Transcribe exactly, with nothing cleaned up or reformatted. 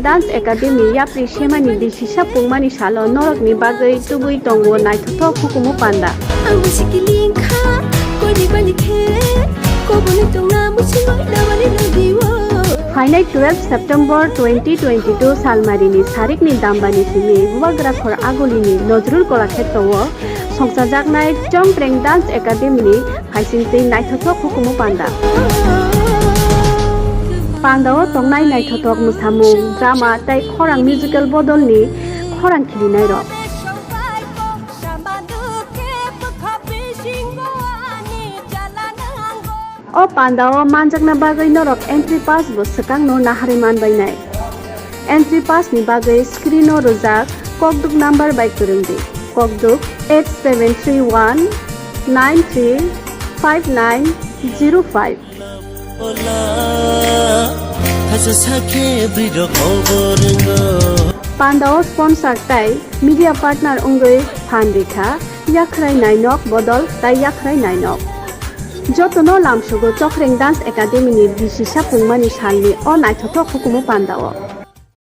Dance Academy yapri semani bisi sapungmani salo norokni bagwi tubui tongo naithothok hukumu panda. Ang bisi kiling kha, koini bani khe, koboni tongna muchungwi nabani nangdi-o. Phainai twelve September twenty twenty-two salmarini sarikni dambani simi Bubagra khor agulini Nojrul Kolakshetro-o songchajaknai Chongpreng Dance Academy-ni phaisingtwi naithothok hukumu panda. Pandao tongnai naithothok mwsamung, drama tei khorang musical bodolni khorang khilinairok. O pandao manjakna bagwi norok entry pass bo swkangno naharwi manbainai. Entry pass ni bagwi screen o rwjak kokduk number bai kwrwngdi. Kokduk eight seven three one nine three five nine zero five. Pandao sponsor tai media partner wngwi phan rikha Yakhrai Nainok Bodol tai Yakhrai Nainok. Jotono lamsogo Chokreng Dance Academy ni bisi sapungmani salni o naithothok hukumu pandao.